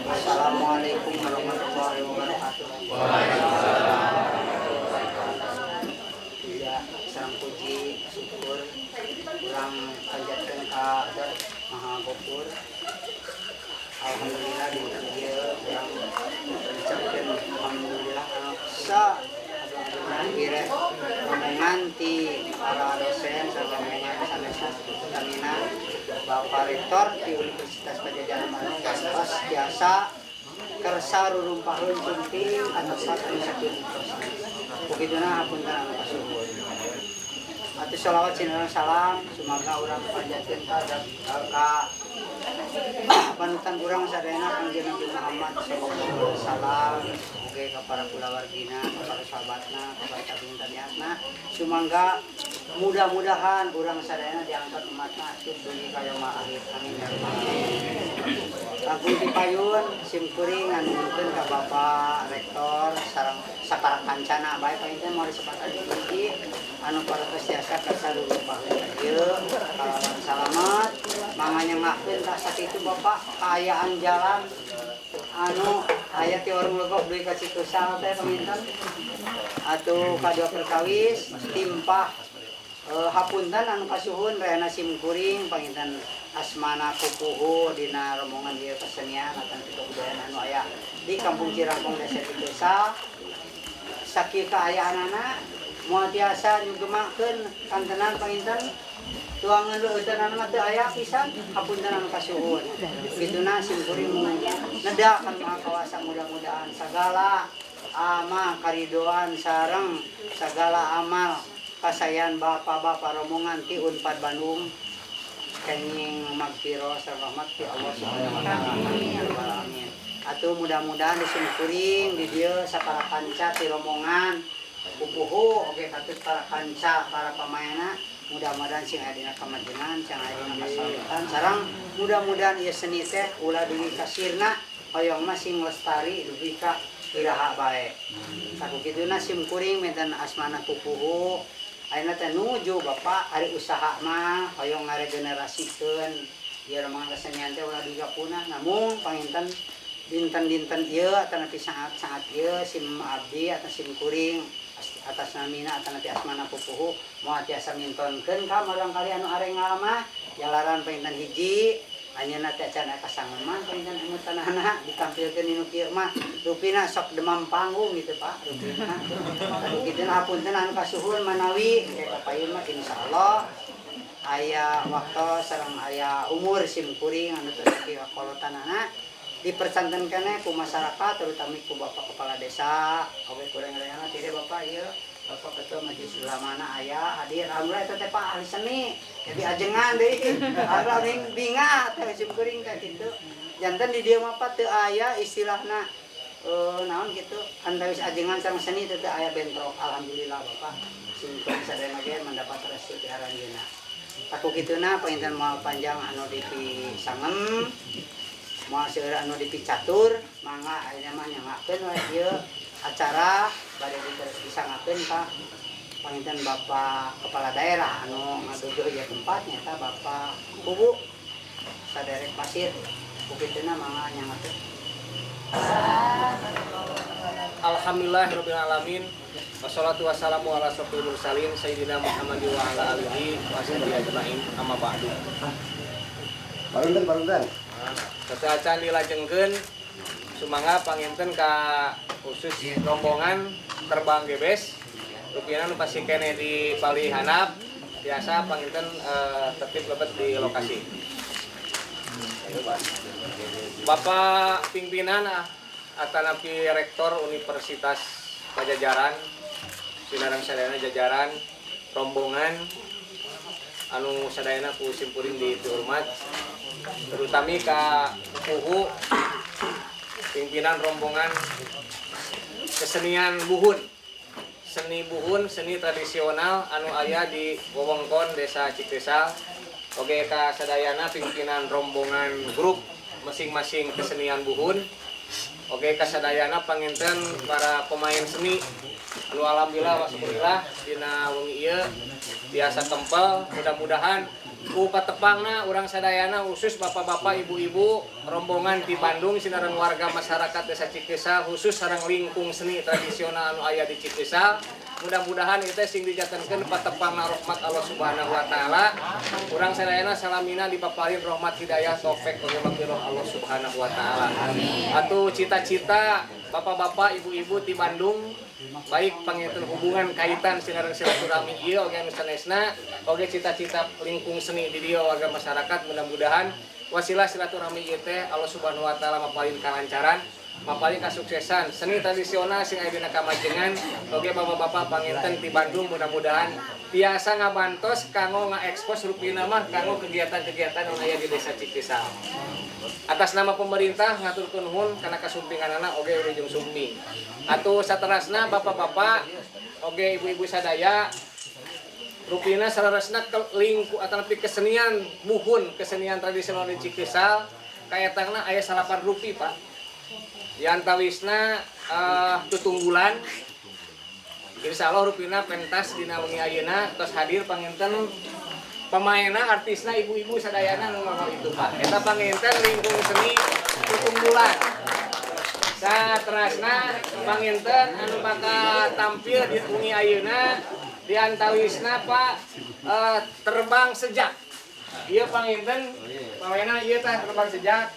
Assalamualaikum warahmatullahi wabarakatuh. Ya, sareng puji syukur urang panjatkeun ka Zat Maha Gofur. Alhamdulillah, dinten ieu urang ucapkeun alhamdulillah anu sa kira rombongan ti para dosen sareng rombongan sanesna utamina Bapak Rektor di Universitas Padjadjaran Bandung tos tiasa kersa rurumpaheun sumping ka tempat anu sakieu. Begituna hapunten anu kasuhun. Atuh sholawat sinareng salam sumangga urang panjatkeun ka ka panutan urang sadayana, Kangjeng Nabi Muhammad sallallahu alaihi wasallam, oge ka para kulawargina, ka para sahabatna, ka para tabiin tabiatna. Sumangga mudah-mudahan urang sadayana diangkat umatna dugi ka yaumul akhir. Amin ya rabbal alamin. Langkung ti payun sim kuring nganuhunkeun ka Bapak Rektor sareng sapara kancana bae panginten moal disebatan hiji anu parantos tiasa kersa rurumpaheun ka dieu kalawan salamet. Mangga nyanggakeun tah sakitu, Bapak, kaayaan jalan anu aya ti Warung Legok dugi ka Cikeusal teh panginten. Atuh kadua perkawis timpah hapunten anu kasuhun, rehna sim kuring panginten asmana pupuhu dina rombongan ieu kesenian atau kebudayaan anu aya di Kampung Cirangkong, Desa Cikeusal. Sakieu kaayaanana moal tiasa nyugemakeun kantenan panginten tuangan leueuteunana mah teu aya pisan. Hapunten anu kasuhun. Kituna sim kuring neda kan Maha Kawasa, mudah-mudahan sagala amal karidoan sareng sagala amal kasayan bapak-bapak rombongan ti Unpad Bandung kenging magfirah sareng rahmat ti Allah Subhanahu wa taala. Amin ya rabbal alamin. Atuh mudah-mudahan di sim kuring di dieu sapara kanca ti rombongan pupuhu oge katut para kanca para pamaena mudah-mudahan sing aya dina kamajengan, sing aya dina kasalamatan, sareng mudah-mudahan ieu seni teh ulah dugi ka sirna, hoyong mah sing lestari dugi ka iraha bae. Saku kituna sim kuring minten asmana pupuhu ayeuna teh nuju Bapak ari usaha mah hoyong ngaregenerasikeun ieu rombongan kesenian teh ulah dugi ka punah. Namun panginten dinten-dinten ieu atanapi saat-saat ieu sim abdi atau sim kuring atas namina atanapi asmana pupuhu moal tiasa mintonkeun ka murangkali anu arengal mah jalaran panginten hiji anjeunna teh acan aya kasangeman panginten emutanana ditampilkeun dinu kieu mah rupina sok demam panggung gitu, Pak, rupina. Anu kitu hapunten anu kasuhun, manawi engke kapayun mah insyaallah aya waktu sareng aya umur sim kuring anu tos kakolotanana dipercanten keneh ku masyarakat, terutama ku Bapak Kepala Desa oge kurang-kurangna tidak Bapak ieu Bapak Ketua Majelis Ulama aya hadir. Alhamdulillah, eta teh Pak ahli seni jadi ajengan deui. Alhamdulillah, ning bingah teh sim kuring teh kitu. Janten di dieu mah, Pak, teu aya istilahna naon gitu antawis ajengan sareng seni teh teu aya bentrok. Alhamdulillah, Bapak, sim kuring sadayana ge mendapat restu ti aranjeunna. Aku kituna panginten moal panjang anu dipisangem, moal seueur anu dipicatur. Mangga ayeuna mah nyanggakeun we ieu acara bade diterus disanggakeun ka panginten Bapak Kepala Daerah anu ngaduduh ieu tempat, nyaeta Bapak Kuwu Saderek Pasir. Ku kituna mangga nyanggakeun. Alhamdulillahirabbil alamin. Wassalatu wassalamu ala asyrofil mursalin sayyidina Muhammad wa ala alihi wa sahbihi ajmain. Amma ba'du. Parunten, parunten. Sateuacan dilajengkeun, sumangga panginten ka khusus rombongan terbang gebes rupina nu pasti keneh di palih handap biasa panginten tertib lebet di lokasi. Bapak pimpinan atanapi Rektor Universitas Padjadjaran sinareng sadayana jajaran rombongan anu sadayana ku simkuring dihormat, terutama ka pupuhu pimpinan rombongan kesenian buhun, seni buhun, seni tradisional anu aya di wewengkon Desa Cikeusal, oge ka sadayana pimpinan rombongan grup masing-masing kesenian buhun, oge ka sadayana panginten para pemain seni. Anu alhamdulillah wa syukurillah dina wengi ieu biasa tempel, mudah-mudahan ku patepangna urang sadayana, khusus bapak-bapak, ibu-ibu rombongan di Bandung sinareng warga masyarakat Desa Cikeusal, khusus sareng lingkung seni tradisional anu aya di Cikeusal, mudah-mudahan itu sing dijantenkeun patepangna rahmat Allah Subhanahu wa taala. Urang sadayana salamina dipaparin rahmat, hidayah, taufik, oge maghfirah Allah Subhanahu wa taala. Atuh cita-cita bapak-bapak, ibu-ibu di Bandung, baik panginten hubungan kaitan sinareng silaturahmi ieu oge anu sanesna, oge cita-cita lingkung seni di dieu, warga masyarakat, mudah-mudahan wasilah silaturahmi ieu teh Allah Subhanahu wa taala maparin kalancaran, maparin kasuksesan seni tradisional sing aya dina kamajengan. Oge bapak-bapak panginten di Bandung mudah-mudahan tiasa ngabantos kanggo ngaekspos rupina mah kanggo kegiatan-kegiatan anu aya di Desa Cikeusal. Atas nama pemerintah ngaturkeun nuhun kana kasumpinganana oge wilujeng sumping. Atuh saterasna bapak-bapak oge ibu-ibu sadaya, rupina saleresna ke lingku atau lebih kesenian buhun, kesenian tradisional di Cikeusal kaetangna aya salapan rupi, Pak. Di antawisna tutunggulan. Insya Allah rupina pentas dina wengi ayeuna tos hadir panginten pemainna, artisna ibu-ibu sadayana nu ngomong itu, Pak. Eta panginten lingkung seni tutunggulan. Saterasna panginten anu bakal tampil di wengi ayeuna di antawisna, Pak, terbang sejak. Ieu panginten pemainna ieu tah terbang sejak.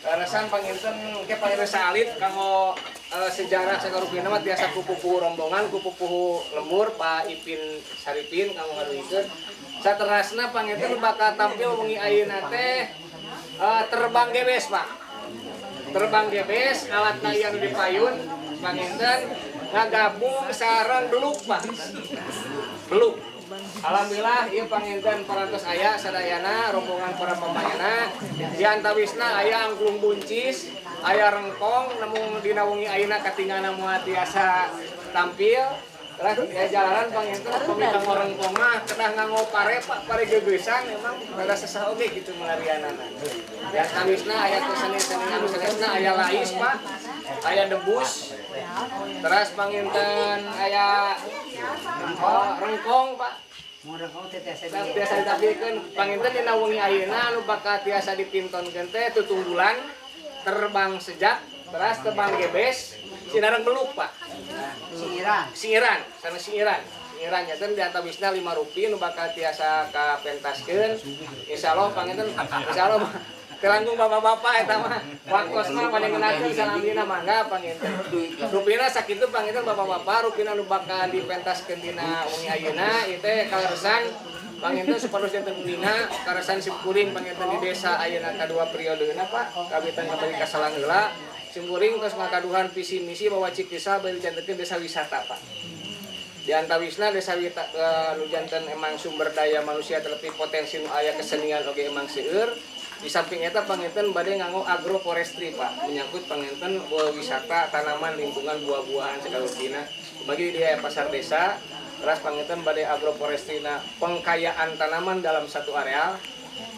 Resan panginten ke panginten saalit kanggo sejarah sagarupina mah tiasa ku pupuhu rombongan, ku pupuhu lembur Pak Ipin Saripin kanggo ngaduikeun. Saterasna panginten bakal tampil wengi ayeuna teh terbang gebes, Pak. Terbang gebes alatna ieu anu dipayun panginten ngagabung sareng beluk, Pak. Beluk. Alhamdulillah ieu panginten parantos aya sadayana rombongan para pemainna. Di antawisna aya angklung buncis, aya rengkong, namun dina wengi ayeuna katinggalna moal tiasa tampil. Terus ya jalanan panginten pami kanggo rengkong mah kedah nganggo pare, Pak, pare gegeusang, emang rada sesah oge gitu melarianana. Di antawisna aya seni-seni anu sanesna aya lais, Pak, aya debus, terus panginten aya rengkong, Pak. Mun rengkong teh tiasa Nah, tiasa ditampilkeun panginten dina wengi ayeuna anu bakal tiasa dipintonkeun teh tutunggulan, terbang sejak, teras terbang gebes, sinareng beluk, Pak. Singiran. Singiran, sana singiran. Singiran nya teh di antawisna 5 rupi nu bakal tiasa kapentaskeun. Insyaallah panginten, insyaallah telanggung bapak-bapak eta mah waktosna panjenengan salamina mangga panginten. Rupina sakitu panginten bapak-bapak, rupina nu bakal dipentaskeun dina wengi ayeuna ieu teh kaleresan panginten supados janten uninga kaleresan simkuring panginten di desa ayeuna kadua periodeuna, Pak, kawitan kembali ka salang heula. Simkuring tos ngagaduhan visi misi bahwa Cikeusal bade dijantenkeun desa wisata, Pak. Di antawisna desa wisata nu janten emang sumber daya manusia terlebih potensi nu aya kesenian oge emang seueur. Di samping eta panginten bade nganggo agroforestry, Pak, menyangkut panginten wisata tanaman, lingkungan, buah-buahan sagalupina. Bagi dia pasar desa, terus panginten bade agroforestry na pengkayaan tanaman dalam satu areal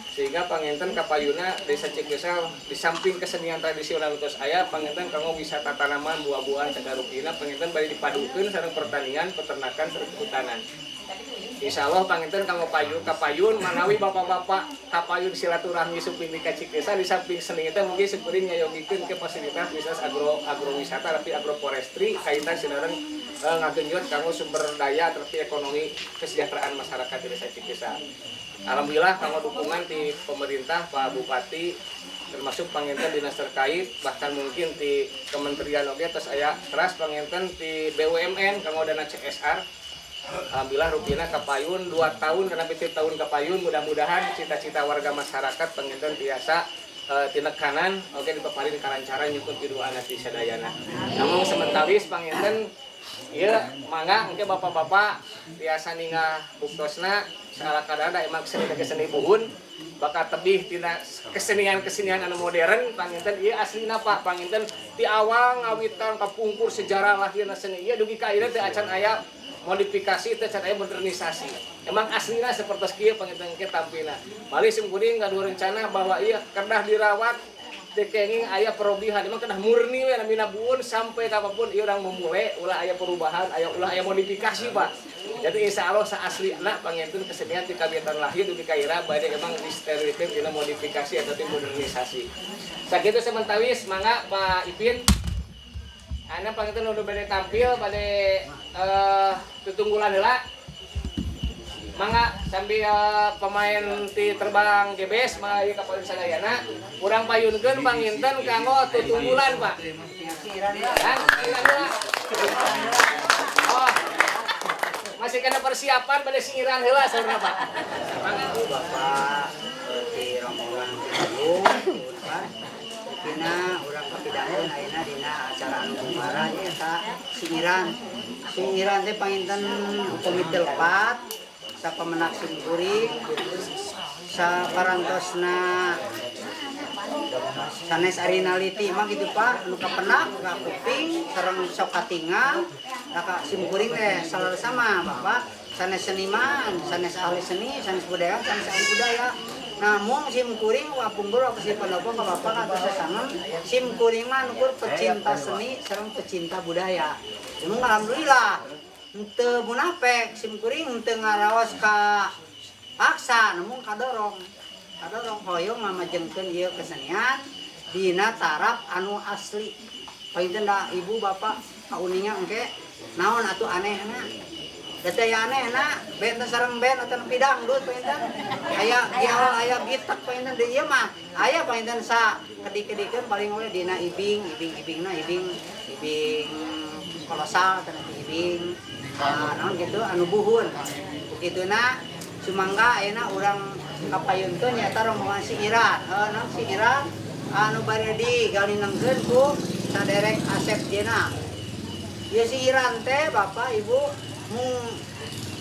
sehingga panginten kapayuna Desa Cikeusal di samping kesenian tradisional terus aya panginten kanggo wisata tanaman, buah-buahan sagarupina panginten bade dipadukeun sareng pertanian, peternakan, sareng kehutanan. Insya Allah panginten kanggo payu kapayun manawi bapak-bapak kapayun silaturahmi sumping di ka Cikeusal, di samping seni itu mungkin simkuring nyayogikeun ke fasilitas bisnis agro agrowisata tapi agroforestry kaitan sinareng ngagenjot kanggo sumber daya tapi ekonomi kesejahteraan masyarakat di Desa Cikeusal. Alhamdulillah kanggo dukungan di pemerintah, Pak Bupati termasuk panginten dinas terkait, bahkan mungkin di kementerian oge terus aya teras panginten di BUMN kanggo dana CSR. Alhamdulillah rupina kapayun 2 tahun karena 7 tahun kapayun, mudah-mudahan cita-cita warga masyarakat panginten tiasa tinekanan oke dipaparin kalancaran nyukun piduana ti sadayana. Namun sementawis panginten ieu mangga engke bapak-bapak tiasa ninggal buktosna salah kadada emang seni seni buhun bakal tebih tina kesenian-kesenian anu modern. Panginten ieu aslina, Pak, panginten ti awal ngawitan kapungkur sejarah lahirna seni ieu dugi ka ayeuna teh acan aya modifikasi, teh can aya modernisasi, emang aslina seperti kieu panginten ke tampilna. Malih sim kuring gaduh rencana bahwa ieu kedah dirawat. Teu kenging aya perobihan, emang kedah murni we namina buun sampai kapanpun ieu urang memulai ulah aya perubahan, aya ulah aya modifikasi, Pak. Jadi insya Allah saasli panginten kesenian ti kabitan lahir dugi ka ira bade emang distereotip dina modifikasi atau ti modernisasi. Sakitu samentawis, mangga Pak Ipin. Anu panginten udah bade tampil bade tutunggulan heula. Mangga sambil pemain ti terbang gebes mangga ieu ka payun sadayana urang payunkeun panginten kanggo tutunggulan, Pak. Kan? Heula. Oh. Masih kena persiapan pada singiran heula saurna, Pak. Mangga. Ibu bapak di rombongan Bandung, Pak. Dina urang kapidangan ayeuna dina acara anu bungara nyaeta singiran. Singiran teh panginten upami teu lepat sapamenak simkuring saparantosna sanes ari naliti mah gitu, Pak, nu kapenak ka kuping sareng sok katingal ka simkuring teh sama Bapak sanes seniman, sanes ahli seni, sanes budaya, sanes ahli budaya. Namun simkuring wapungkur waktu si pendopo ka Bapak atau sesangan simkuring mah nukur pecinta seni sareng pecinta budaya. Namun alhamdulillah henteu munafik simkuring henteu ngaraos ka paksa, namun kadorong. Kadorong hoyong ngamajengkeun ieu kesenian dina taraf anu asli. Panginten da ibu bapak kauninga engke naon atuh anehna. Da teh anehna band sareng band atau nepi dangdut panginten. Aya gial aya gitek panginten deui ieu mah. Aya panginten sa kedik-kedikeun paling we dina ibing, ibing-ibingna ibing ibing kolosal atau nepi ibing naon gitu anu buhun. Kituna sumangga ayeuna urang kapayunkeun nyaeta rombongan singiran. Heuh naon singiran anu bade digalinengkeun ku saderek Asep Jena. Ieu singiran teh Bapak Ibu mung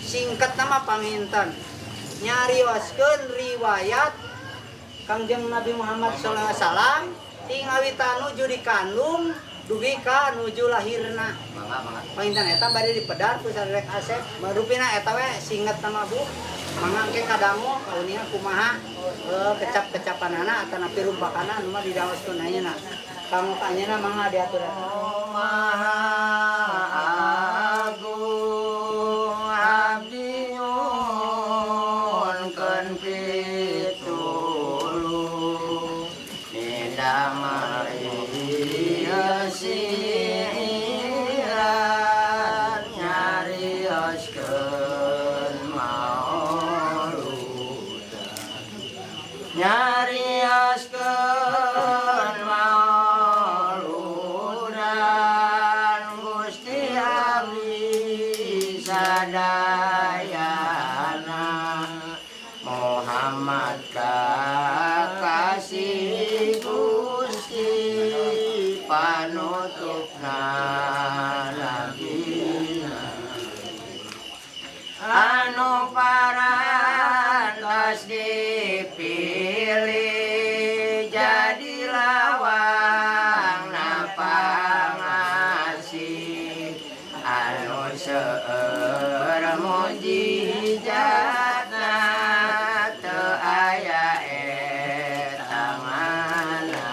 singkat nama panginten nyarioskeun riwayat Kangjeng Nabi Muhammad sallallahu alaihi wasallam ti ngawitan nuju dikandung dugi ka nuju lahirna. Panginten eta bade dipedar ku saderek Asep. Rupina eta we singkat nama Bu. Mangga engke kadangu kauninga kumaha kecap-kecapanana atanapi rumpakana anu mah didaoskeun ayeuna. Kanggo ka anjeunna mangga diatur. Maha Agung abdi nyuhunkeun pitulung nidamel ieu singiran nyarioskeun mauludan nyarioskeun mauludan Gusti abdi sadayana Muhammad kakasih Gusti panutupna nabina anu parantos dipilih jadi lawang pangasih anu seueur mujizatna teu aya etanganana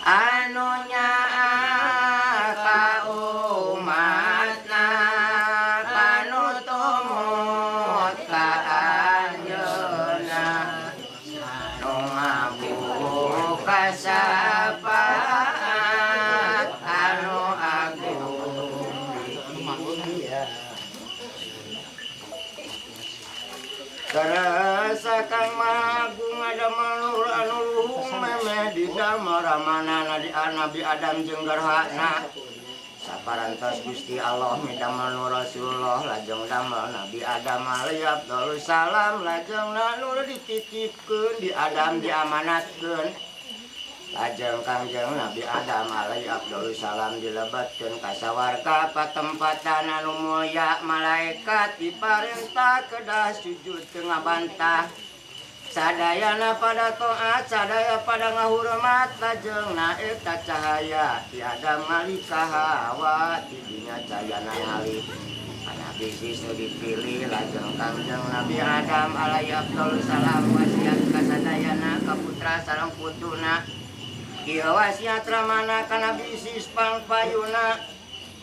anu nyaah ka umatna kanu tumut ka anjeunna anu ngabuka syafaat anu agung. Karasa Kang Maha Agung ngadamel nur anu luhung memeh didamel ramana Nabi Adam jeung garhana. Saparantos Gusti Allah midamel nur Rasulullah lajeng damel Nabi Adam alaihi afdhalus salam lajeng nur dititipkeun di Adam diamanatkeun. Lajeng Kangjeng Nabi Adam alaihi afdhalus salam dilebetkeun ka sawarga patempatan anu mulya malaikat diparentah kedah sujud teu ngabantah. Sadayana pada taat, sadaya pada ngahurmat lajengna eta cahaya ti Adam ngalih ka Hawa ti dinya cayana ngalih. Nabi Sis nu dipilih lajeng Kangjeng Nabi Adam alaihi afdhalus salam wasiat ka sadayana ka putra sareng putuna. Ieu wasiat ramana ka Nabi Sis pangpayuna.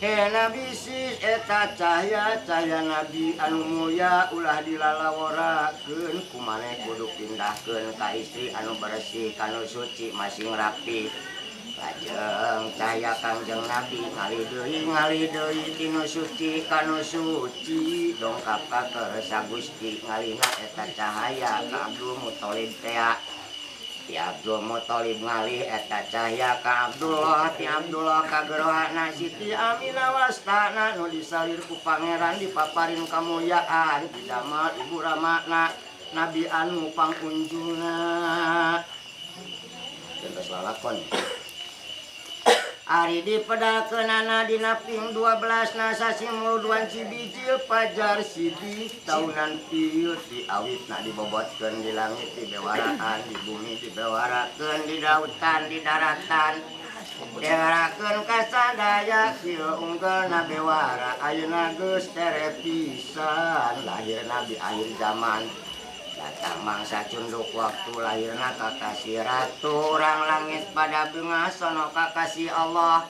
He Nabi Sis eta cahaya cahaya Nabi anu mulya ulah dilalaworakeun kumaneh kudu pindahkeun ka istri anu bersih kanu suci masing rapi. Lajeng cahaya Kangjeng Nabi ngalih deui tinu suci kanu suci dongkap ka kersa Gusti ngalihna eta cahaya ka Abdul Muthalib tea. Ti Abdul Muthalib ngalih eta cahaya ka Abdullah, ti Abdullah ka gerohana Siti Aminah wastana nu disalir ku pangeran dipaparin kamulyaan didamel ibu ramana Nabi anu pangunjungna. Gentos lalakon. Ari dipedalkeunana dina ping 12 na sasi muluduan Cibijil pajar sidi taunan piut di awitna dibobotkeun di langit dibewaraan di bumi dibewarakeun di lautan di daratan dewarakeun ka sadaya kieu unggelna bewara ayeuna geus tere pisan lahir nabi akhir zaman. Datang mangsa cunduk waktu lahirna kakasih ratu orang langit pada bunga sono kakasih Allah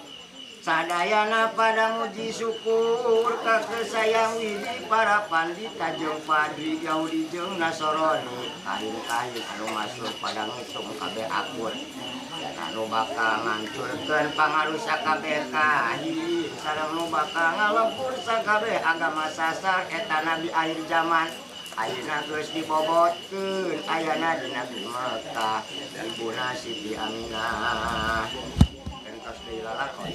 sadayana pada muji syukur kakesayang widi para pandita jeung padri Yahudi jeung Nasrani kahin-kahin anu masuk pada ngitung kabeh akur dan anu bakal ngancurkeun pangarusak kabeh kahin sareng nu bakal ngalempur sakabeh agama sasar eta nabi akhir zaman. Ayeuna geus dibobotkeun ayana di Nabi Mekah ibuna Siti Aminah. Entos deui lalakon.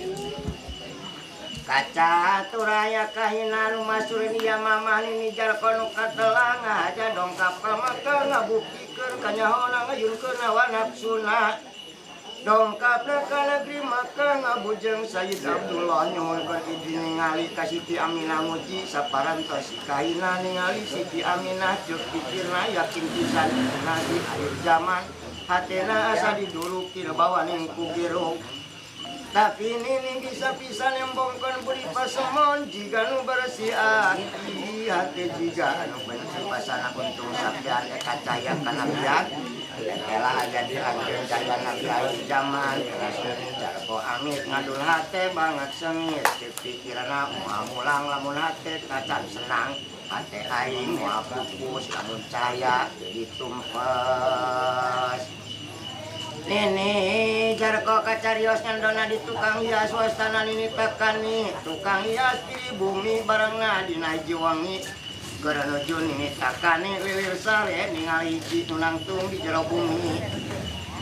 Kaca turaya kahina nu masur dia mamah nini jarko nu katelang aja dongkap ka Mekah ngabuktikeun kanyahona ngayunkeun hawa nafsuna. Dongkapna ka negeri Mekah ngabujeng Sayyid Abdullah nyuhunkeun izin ningali ka Siti Aminah muji saparantos si kahina ningali Siti Aminah ceuk pikirna yakin pisan nabi akhir zaman hatena asa didurukir bawaning ku giruk tapi nini bisa pisan embongkeun beli pasemon jiga nu bersih ati hate jiga anu benci pasana untung sabdan eta cahaya kanabian. Telah jadi anjeun cahaya nabi akhir zaman jarko amit ngadul hate banget sengit ceuk pikirana moal mulang lamun hate tacan senang hate aing moal pupus lamun cahaya jadi tumpes. Nini jarko kacarios nyandona di tukang hias wastana nini tekani tukang hias di bumi barengna dina hiji wangi. Keur nuju nini takani lilir sare ningali hiji nu nangtung di jero bumi.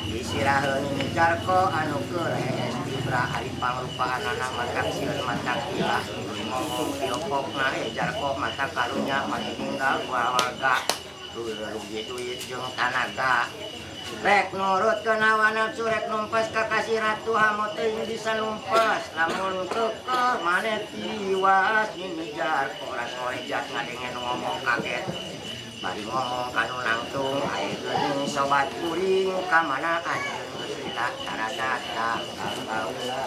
Disiraheun nini jarko anu keur hees tibra ari pangrupaanana matak sieun matak ilah ngomong diopokna jarko mata karunya mati ninggal warga rugi duit jeung tanaga. Rek nurut ke hawa nafsu rek numpas kakasih ratu hamo teuing bisa numpas lamun kekeh maneh tiwas nini jarko ras olejat ngadenge ngomong kaget bari ngomong kanu nangtung aya geuning sobat kuring ka mana anjeun geus lila taradata kaula.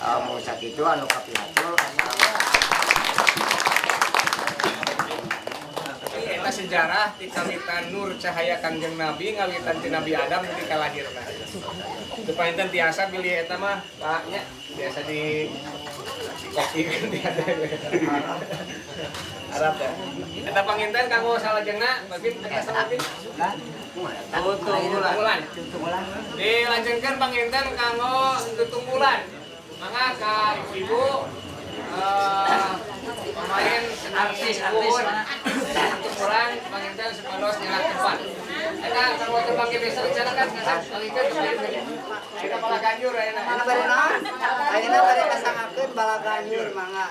Amu sakitu anu kapihatur. Eta sejarah ti kawitan nur cahaya Kangjeng Nabi ngawitan ti Nabi Adam nepi ka lahirna. Teu panginten tiasa bilih eta mah Pak nya biasa di kopikeun tiasa. Arab ya. Eta panginten kanggo salajengna Babin tiasa Babin. Tutunggulan. Dilajengkeun panginten kanggo tutunggulan. Mangga ka ibu-ibu pemain artis tutunggulan panginten supados nyalak tempat. Eta kanggo terbang ge biasa rencana kan panginten kita bala ganjur ayeuna. Mana bade naon? Ayeuna bade kasangakeun bala ganjur mangga.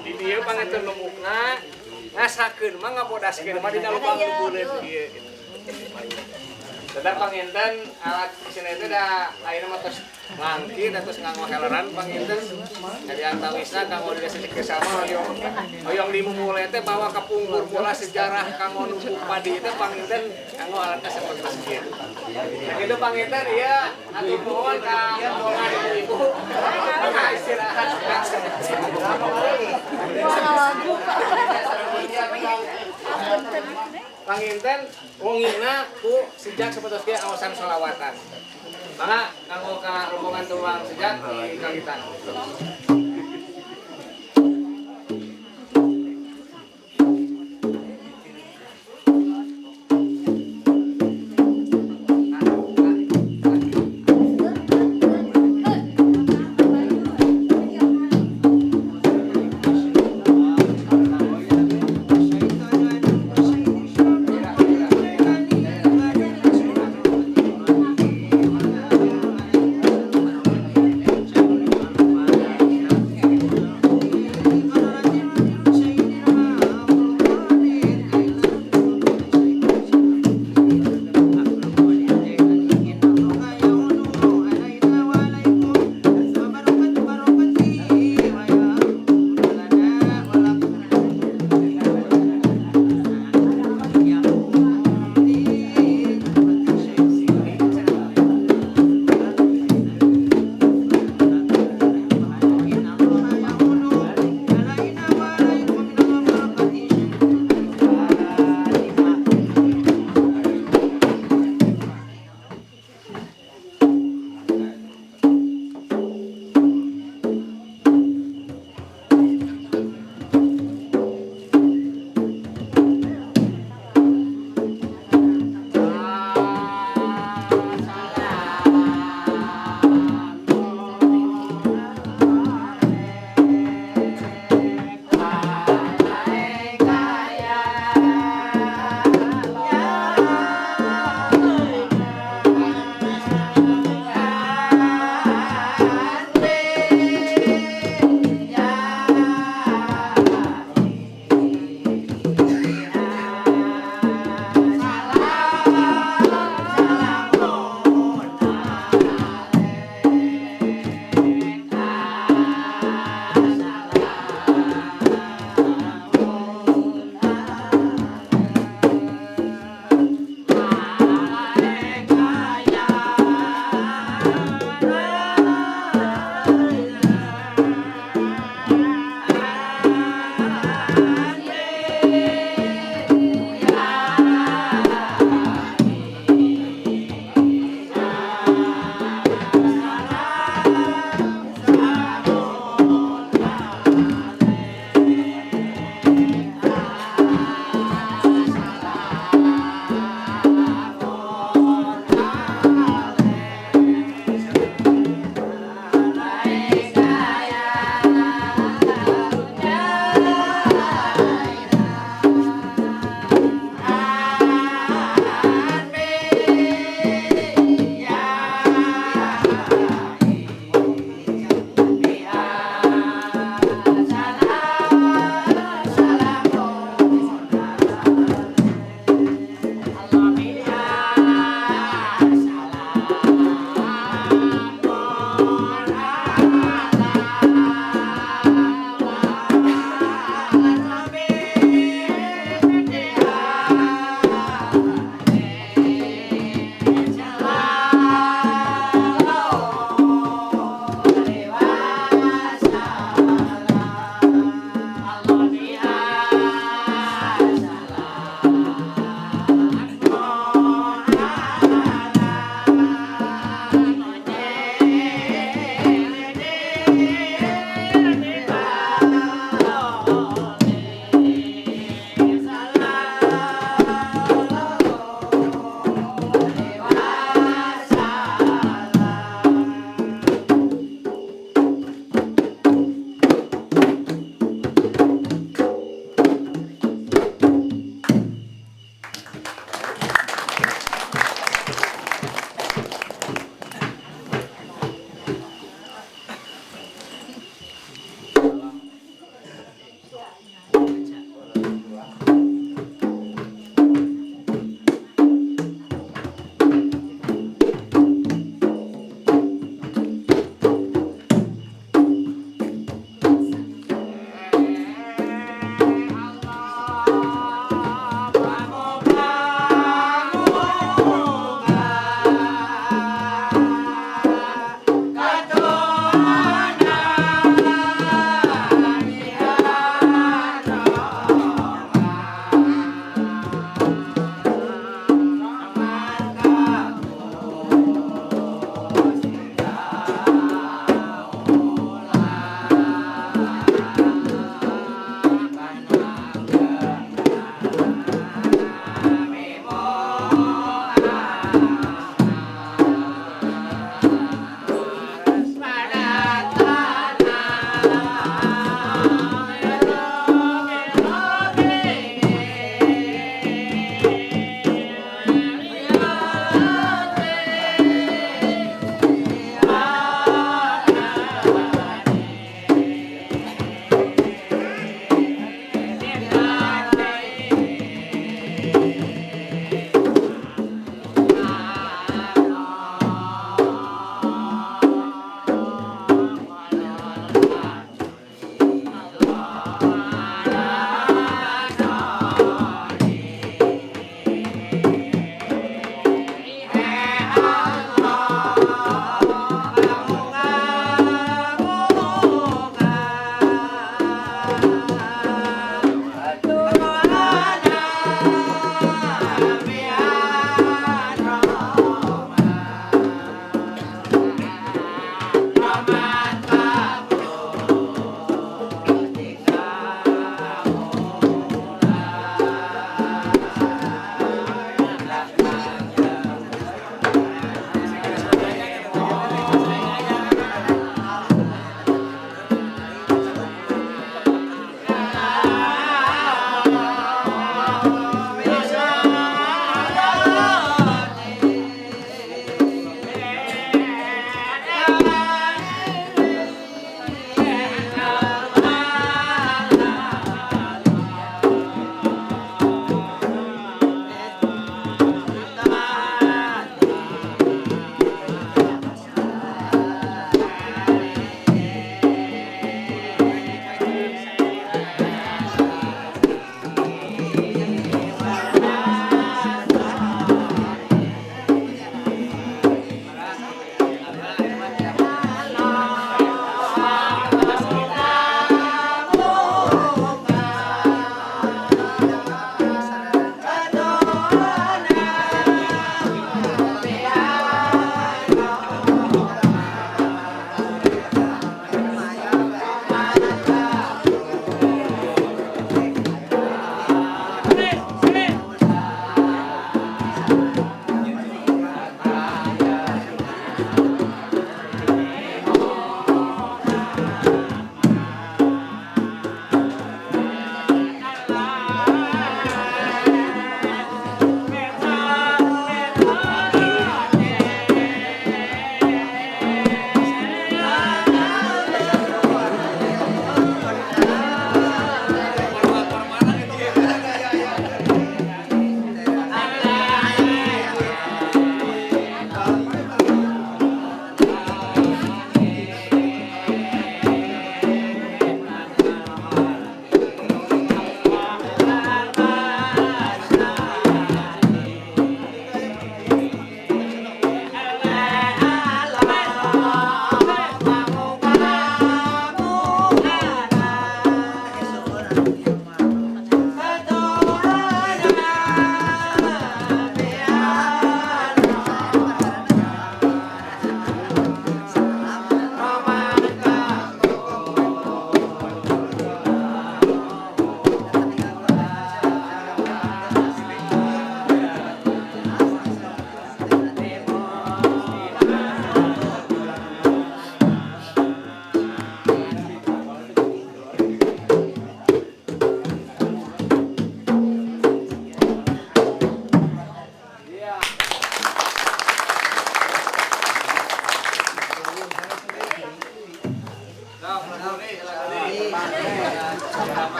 Di dieu panganten lumukna ngasakeun mah ngabodaskeun mah dina lubang buleut ieu gitu. Tetap panginten alat kesini itu dah akhirnya mah tos ngangkit atau nganggo heleran panginten jadi antawisna kanggo di desa Cikesal mah hoyong hoyong dimumule teh bawa kapungkur mula sejarah kanggo numpuk padi teh panginten kanggo alatna sapertos kieu. Nah gitu panginten ieu atur nuhun ka rombongan ibu-ibu. Istirahat. Panginten wongina ku sejak sapertos kieu awasan sholawatan. Mangga kanggo ka rombongan tuang sejak di kagitan.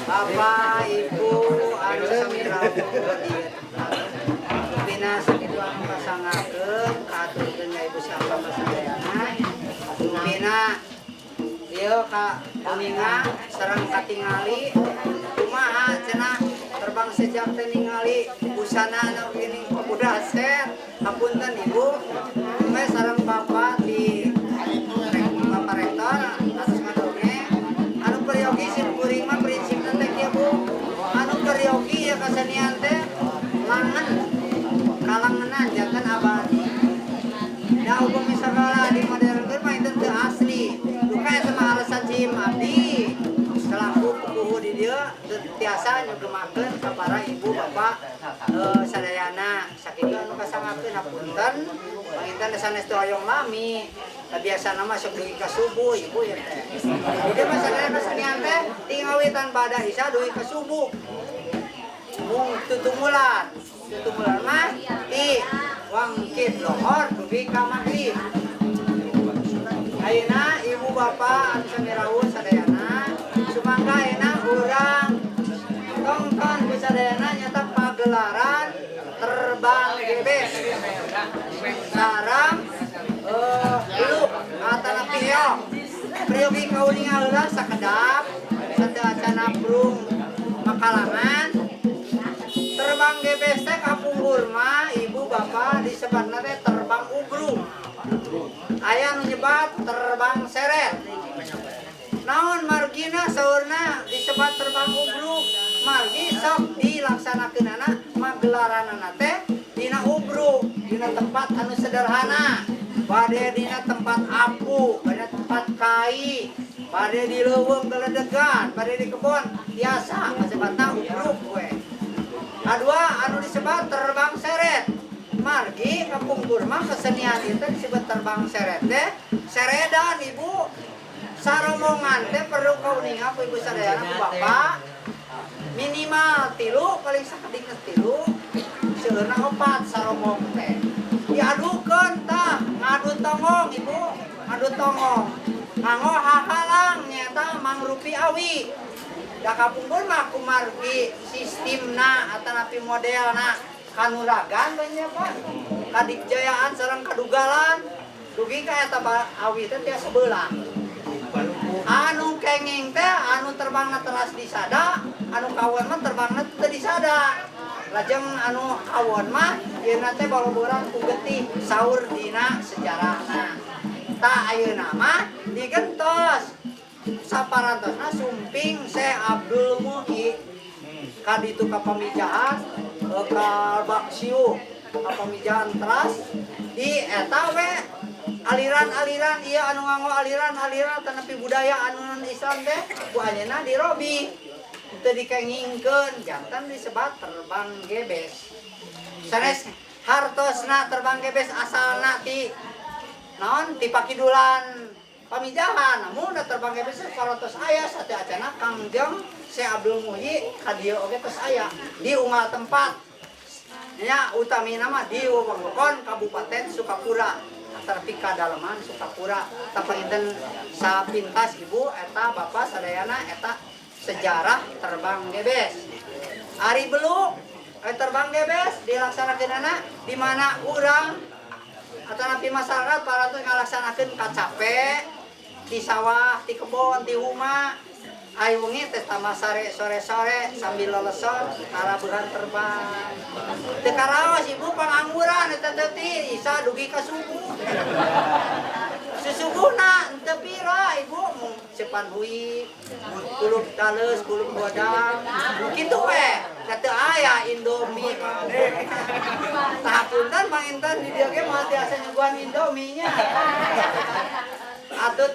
Bapak, Ibu, anu sami rawuh dieu. Sakitu anu kasangakeun kahaturkeun ka Ibu sapa sadayana. Rupina ieu ka uninga sareng katingali kumaha cenah terbang sejak teh ningali busana anu geuning pemuda set. Hapunten Ibu, meh sareng Bapak di Bapak Rektor atas ngadongeng anu peryogi sim kuring mah prinsipna teh kieu Bu. Anu peryogi ya kasenian teh langen kalangenan jangan abadi. Da upami sagala di modernkeun mah itu teu asli. Duka eta mah alasan sim abdi selaku pupuhu di dieu teu tiasa nyugemakeun ka para ibu bapak sadayana. Sakitu anu kasangakeun hapunten panginten sanes teu hoyong lami. Biasana mah sok dugi ka subuh ibu ya teh. Jadi mah sadaya kesenian teh ti ngawitan bada isya dugi ka subuh. Mung tutunggulan. Tutunggulan mah ti wangkit lohor dugi ka magrib. Ayeuna ibu bapak anu sami rawuh sadayana sumangga ayeuna urang tongton ku sadayana nyata pagelaran terbang gebes sareng beluk atanapi eok. Priyogi kauninga heula sakedap sateu acana prung makalangan. Terbang gebes teh kapungkur mah ibu bapak disebatna teh terbang ubrung. Aya nu nyebat terbang seret. Naon margina saurna disebat terbang ubrung? Margi sok dilaksanakeunana magelaranana teh dina ubrung, dina tempat anu sederhana. Bade dina tempat apu, bade tempat kai, bade di leuweung geledegan, bade di kebon biasa kasebatna ubrung we. Kadua anu disebat terbang seret. Margi kapungkur mah kesenian itu disebut terbang seret teh seredan ibu. Saromongan teh perlu kauninga ku ibu sadayana ku bapak minimal 3 paling sakedikna 3 seueurna 4 saromong teh diadukeun tah ngadu tonggong ibu, ngadu tonggong nganggo hahalang nyaeta mangrupi awi. Da kapungkur mah kumargi sistemna atanapi modelna kanuragan banyak Pak, kadikjayaan sareng kadugalan dugi ka eta awi teh tiasa beulah. Anu kenging teh anu terbangna teras disada, anu kawon mah terbangna teu disada. Lajeng anu kawon mah ieuna teh baloboran ku getih saur dina sejarahna. Tah ayeuna mah digentos saparantosna sumping Syekh Abdul Muhyi kaditu ka Pamijahan ka Baksiu ka Pamijahan teras di eta we aliran-aliran ieu anu nganggo aliran-aliran tanapi budaya anu non Islam teh ku anjeunna dirobi teu dikengingkeun janten disebat terbang gebes. Sanes hartosna terbang gebes asalna ti naon ti pakidulan Pamijahan, namun terbang gebes parantos aya sateu acana Kangjeng Syekh Abdul Muhyi ka dieu oge tos aya di unggal tempat. Nya utamina mah di wewengkon Kabupaten Sukapura. Tapi kadaleman Sukapura. Tah panginten sapintas ibu eta bapak sadayana eta sejarah terbang gebes. Ari beluk terbang gebes dilaksanakeunana di mana urang atanapi masyarakat parantos ngalaksanakeun kacape di sawah, di kebon, di rumah. Ai wengi teh tambah sare sore-sore sambil leleson karabehan terbang. Teu karaos ibu pangangguran eta teh ti isa dugi ka subuh. Susubuhna henteu pira ibu mung cepan hui, kulup taleus, kulup godang. Kitu we, da teu aya Indomie mah. Tah punten panginten di dieu ge moal tiasa nyuguhan Indomie nya. Atau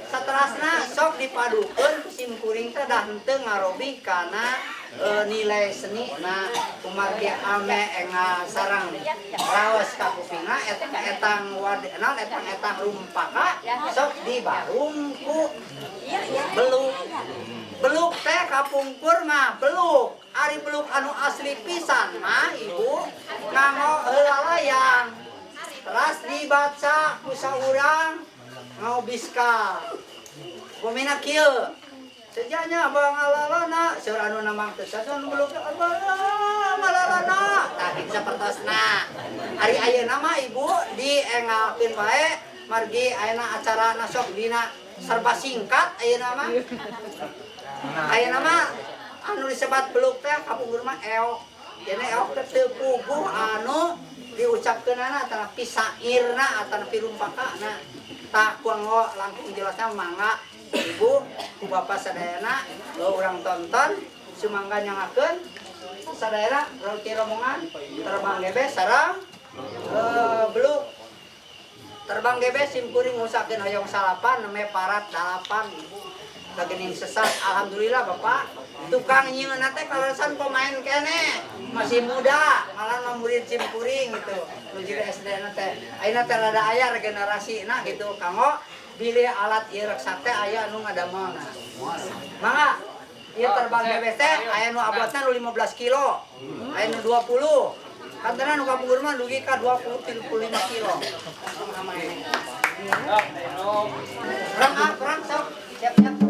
saterasna sok dipadukeun sim kuring teh dah henteu ngarobih kana Nilai seni na kumargi ame enga sarang raos ka kupingna etang-etang wad naon etang-etang rumpaka sok dibarung ku beluk. Beluk teh kapungkur mah beluk. Ari beluk anu asli pisan mah ibu nganggo heula layang. Teras dibaca ku saurang ngau biskal. Pumina kieu. Sejanya abang alalana, seur anu namang teh sason beluk abang alalana. Tah kitu sapertosna. Ari ayeuna mah ibu diengalkeun bae margi ayeuna acara sok dina serba singkat ayeuna mah. Ayeuna mah anu disebat beluk teh kapungkur mah eok. Dene eok teh teu puguh anu diucapkeunana atanapi sairna atanapi rumpakana. Tah ku langkung jelasna mangga ibu ku bapak sadayana urang tonton sumangga nyangakeun sadayana roti rombongan terbang gebes sareng beluk. Terbang gebes simkuring ngusakeun hoyong salapan neme parat dalapan ibu. Kagening sesat alhamdulillah bapak tukang nyieunna teh kaleresan pemain kene masih muda malah mah murid simkuring gitu nu jadi SD na teh ayeuna teh rada aya regenerasina gitu kanggo bilih alat ieu reksa teh aya anu ngadamelna. Mangga ieu terbang gebes teh aya nu abotna nu 15 kilo aya nu 20 kantena nu kapungkur mah dugi ka 20 35 kilo. Perang ah perang sok siap-siap.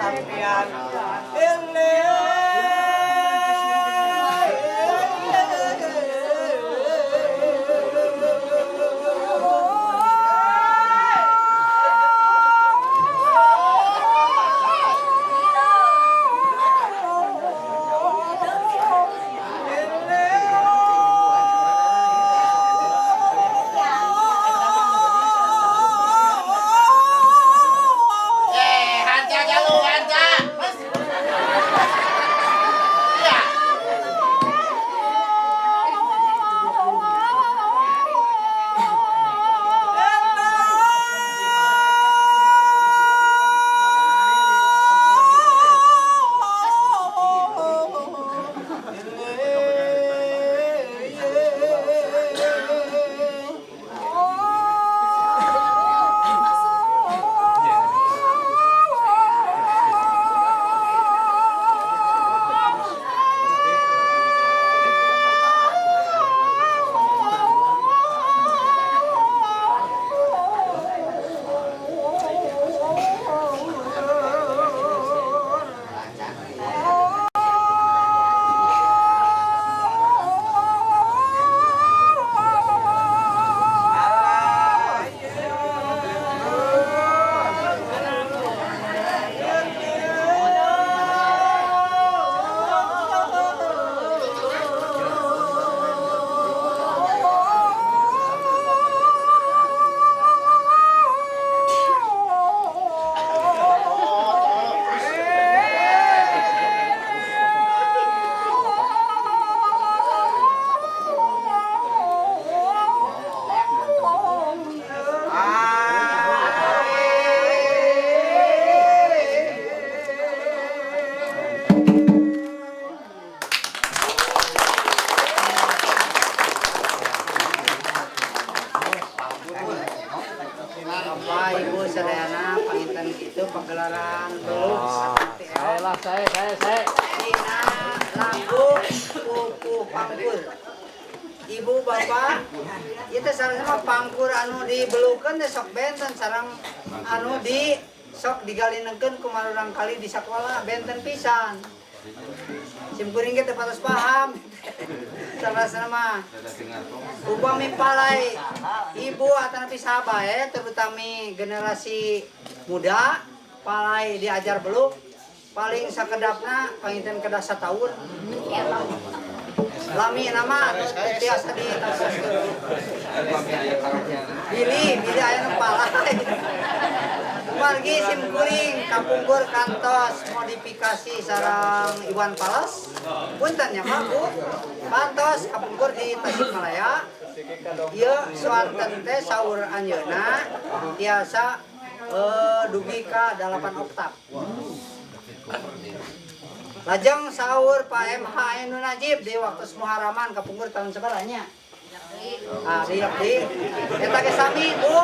Sampean. Pagelaran beluk. Saya lah, saya. Dina lagu pupuh pangkur. Ibu bapak, itu sareng pangkur anu dibelukeun teh sok benten sareng anu di sok digalinekeun ku marurang kali di sakola benten pisan. Sim kuring ge teu patos paham. Sareng mah. Upami palai ibu atanapi saha bae terutami generasi muda palai diajar beluk paling sakedapna panginten kedah sataun. Lami nama tiasa ditoskeun. Bilih aya nu palai. Wargi sim kuring kapungkur kantos modifikasi sareng Iwan Fals. Punten nya Pak Bu. Kantos kapungkur di Tasikmalaya. Ieu soanten teh saur anjeunna tiasa dugi ka 8 oktav. Lajeng saur Pak MH Ainun Najib di waktu Muharraman kapungkur tahun sebalanya. Ah, di eta ge sami Bu,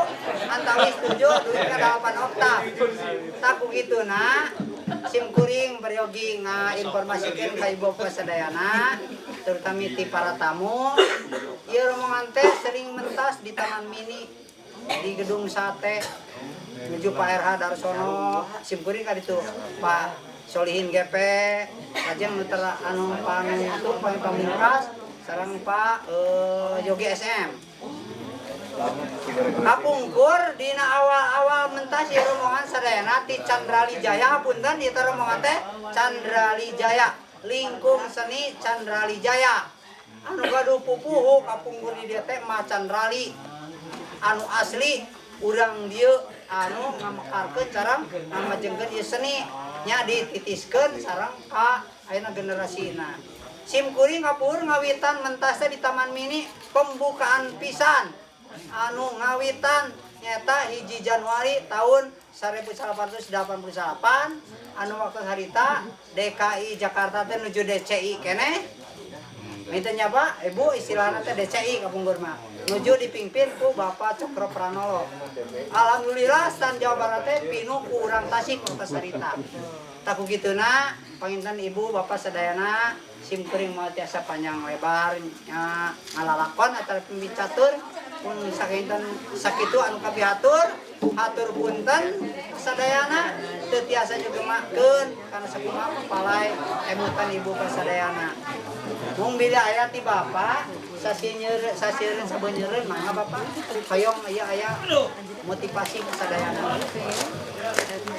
antawis 7 dugi ka 8 oktav. Tah ku kituna sim kuring peryogi ngainformasikeun ka ibu bapak sadayana, terutama ti para tamu. Ieu rombongan teh sering mentas di Taman Mini, di Gedung Sate, menuju Pak RH Darsono, sim kuring ka ditu Pak Solihin GP, lajeng nu anu panungtung pamungkas sareng Pak Yogi SM. Kapungkur dina awal-awal mentas ieu rombongan sadayana ti Candralijaya, punten ieu teh rombongan teh Candralijaya, lingkung seni Candralijaya. Anu gaduh pupuhu kapungkur di dieu teh Mah Candrali. Anu asli urang dieu anu ngamekarkeun sareng ngamajengkeun ieu seni nya dititiskeun sareng ka ayeuna generasina. Sim kuring kapur ngawitan mentas teh di Taman Mini pembukaan pisan anu ngawitan nyata 1 Januari tahun 1888 anu waktu harita DKI Jakarta teh nuju DCI keneh. Miten nya Pak, Ibu istilahna teh DCI kapungkur mah. Nuju dipimpin ku Bapak Cokro Pranolo. Alhamdulillah stan Jawa Barat teh pinuh ku urang Tasik waktu harita. Tah ku kituna panginten ibu bapak sadayana sim kuring moal tiasa panjang lebar nya ngalalakon atawa pimbicatur pun sakinten sakitu anu kapihatur hatur punten sadayana. Teu tiasa nyugemakeun karena sakumaha palai emutan ibu pasadayana. Mung bila aya ti bapak sasieureun sasieureun sabeuneureun mangga bapak hoyong aya aya motivasi kasadayana.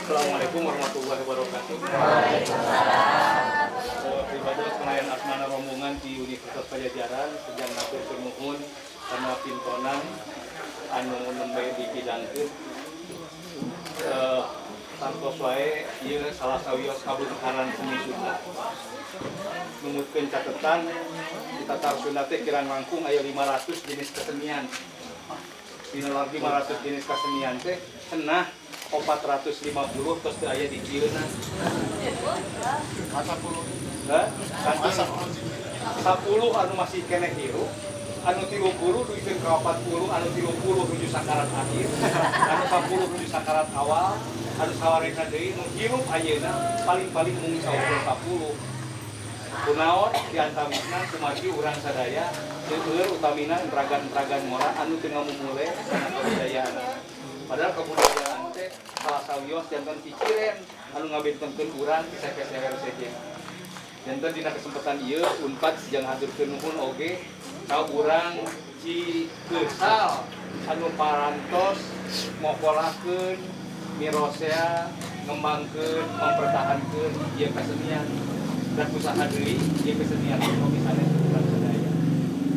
Assalamualaikum warahmatullahi wabarakatuh. Waalaikumsalam. Pribados kalayan asmana rombongan di Universitas Padjadjaran sejak ngatur nuhun kana pintonan anu nembe dipidangkeun. Tangtos wae ieu salah sawios kabeungharan seni Sunda. Numutkeun catetan di Tatar Sunda teh kirang langkung aya 500 jenis kesenian. Dina 500 jenis kesenian teh cenah 450 tos teu aya di dieuna. Hah? 10 anu masih keneh hirup, anu 30 duikeun ka 40, anu 30 nuju sakarat akhir, anu 10 nuju sakarat awal, anu sawarehna deui nu hirup ayeuna paling-paling mung saukur 10. Kunaon di antawisna kumargi urang sadaya seueur utamina entragan-entragan ngora anu teu ngamumule kana kebudayaan. Padahal kebudayaan teh salah sawios janten ciciren anu ngabentenkeun urang ti sapeseher sejen. Janten dina kesempatan ieu Unpad sejang haturkeun nuhun oge ka urang Cikesal anu parantos mokolakeun mirosea ngembangkeun mempertahankeun ieu kesenian dan usaha deui ieu kesenian misalnya urang sadaya.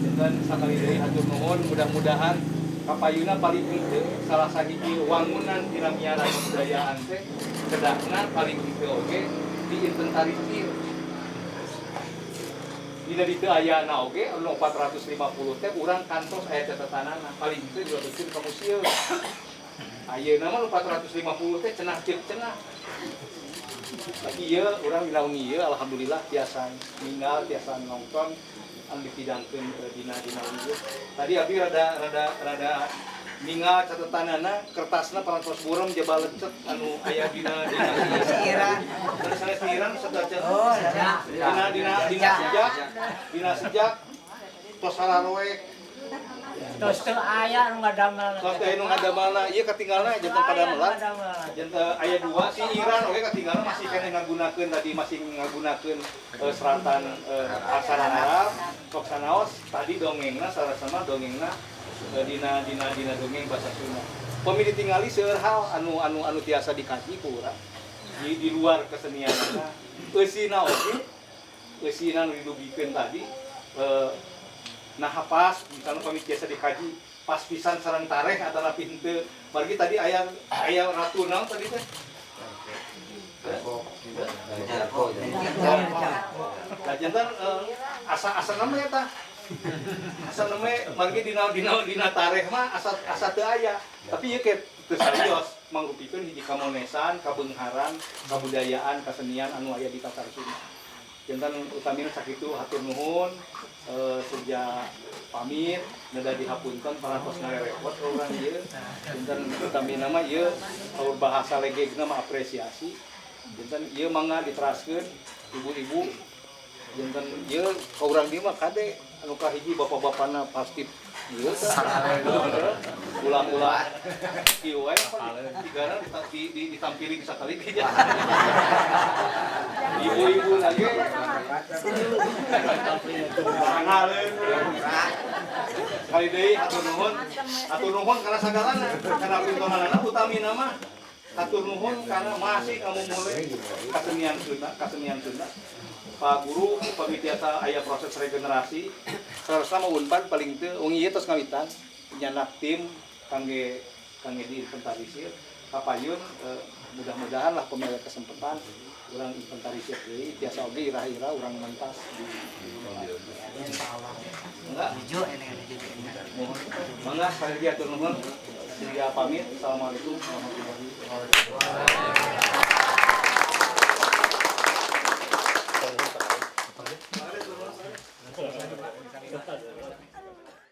Janten sakali deui hatur nuhun, mudah-mudahan kapayuna paling henteu salah sahiji wangunan dina miara kebudayaan teh kedahna paling henteu oge diinventarisir. Dina ditu ayana oge anu 450 teh urang kantos aya catatanana paling henteu dilebetkeun ka museum. Ayeuna mah 450 teh cenah teu cenah. Lagi ieu urang dina wengi ieu alhamdulillah tiasa ninggal tiasa nonton anu dipidangkeun dina dina wengi. Tadi abdi rada rada rada ningal catatanana kertasna parantos burem jaba lecet anu aya dina dina Siiran. Sanes siiran setaca. Oh, sejak. Dina dina dina sejak dina sejak tos hararoek. Tos teu aya nu ngadamel. Tos teu nu ngadamelna ieu katinggalna janten padamelan. Janten aya dua si Iran oge katinggalna masih keneh ngagunakeun tadi masih ngagunakeun seratan aksara Arab. Sok sanaos tadi dongengna sarasana dongengna dina dina dina dongeng bahasa Sunda. Pami ditingali seueur hal anu anu anu tiasa dikaji ku urang. Di luar kesenianna eusina oge eusina nu didugikeun tadi nah pas misalnya pami tiasa dikaji pas pisan sareng tareh atanapi henteu. Margi tadi aya aya ratu naon tadi teh? Nah, janten asa asa nama eta. Asa nama margi dina dina dina tareh mah asa asa teu aya. Tapi ieu ke teu serios mangrupikeun hiji kamonesan, kabeungharan, kabudayaan, kasenian anu aya di Tatar Sunda. Janten utamina sakitu hatur nuhun sejak pamit neda dihapunten parantos ngarerepot urang ieu. Janten utamina mah ieu saur bahasa legegna mah apresiasi. Janten ieu mangga diteraskeun ibu-ibu. Janten ieu ka urang dieu mah kade anu kahiji bapak-bapana pasti ieu teh ulah-ulah kieu wae tigana ditampiling sakali ge. Ibu-ibu lagi ngaleun. Sekali deui hatur nuhun kana sagalana, kana pintonanana utamina mah hatur nuhun kana masih ngamumule kasenian Sunda, kasenian Sunda. Pak Guru pami tiasa aya proses regenerasi sarasa mah Unpad paling teu wengi ieu tos ngawitan nyanak tim kangge kangge diinventarisir kapayun mudah-mudahan lah pami aya kesempatan urang inventarisir deui tiasa oge ira-ira urang mentas di Insyaallah. Enggak Hijau ini mangga sekali lagi hatur nuhun sehingga pamit. Assalamualaikum warahmatullahi wabarakatuh.